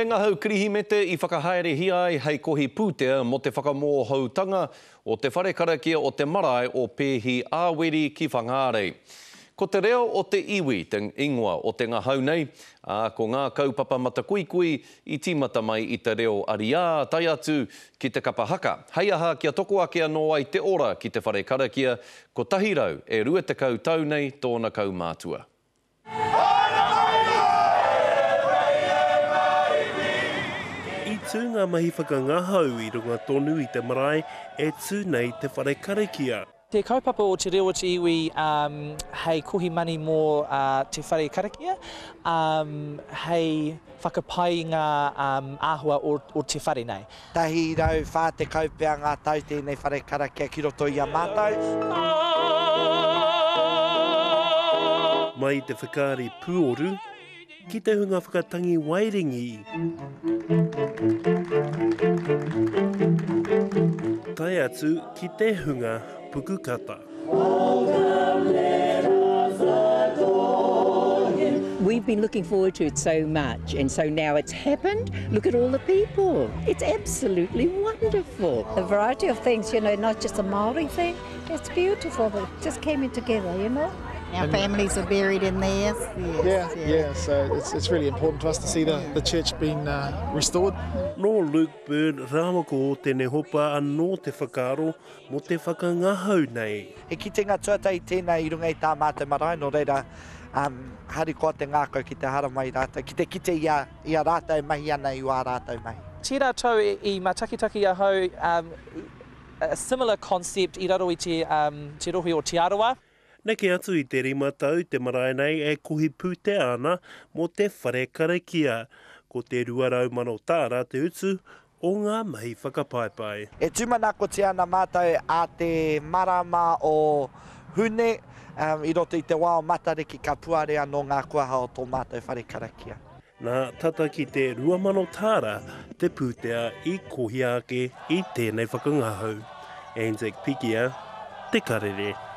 He ngahau Kirihimete i whakahaerehia ai hei kohi pūtea mō te whakamōhoutanga o te whare karakia o te marae o Pēhi Āweri ki Whangārei. Ko Te Reo o te Iwi te ingoa o te ngahau nei, ā, ko ngā kaupapa matakuikui i tīmata mai i te reo ariā tae atu ki te kapa haka. Hei aha kia toko ake anō ai te ora ki te whare karakia, 100 e 20 tau nei tōna kaumātua. I tū ngā mahi whakangahau i runga tonu i te marae e tū nei te whare karakia. Te kaupapa o Te Reo o Te Iwi hei kohi mani mō te whare karakia, hei whakapai i ngā āhua o te whare nei. 140 pea ngā tau tēnei whare karakia ki roto i a mātou. Mai i te whakaari pūoru, ki te hunga whakatangi wairingi. Tae atu ki te hunga pukukata. We've been looking forward to it so much and so now it's happened, look at all the people, it's absolutely wonderful. A variety of things, you know, not just a Māori thing, it's beautiful, it just came in together, you know. Our families are buried in there. Yes, yeah, yeah, yeah, so it's, it's really important to us to see the, the church being uh, restored. Nō Luke Bird rāua ko Ōtene Hopa anō te whakaaro mō te whakangahau nei. He kitenga tuatahi tēnā i runga i tā mātou marae, nō reira, um, harikoa te ngākau ki te haramai rātou, ki te kite i a, i a rātou e mahi ana i wā rātou mahi. Tērā tau i matakitaki ahau um, a similar concept i raro i te, um, te rohe o Te Arawa. Neke atu i te rima tau te marae nei e kohi pūtea ana mō te whare karakia. Ko te 200 mano tāra te utu o ngā mahi whakapaipai. E tūmanakotia ana mātou ā te marama o Hune, i roto i te wā o Matariki ka puare anō ngā kuaha o tō mātou whare karakia. Nā, tata ki te 2,000 tāra te pūtea i kohia ake i tēnei whakangahau. Anzac Pikia, Te Karere.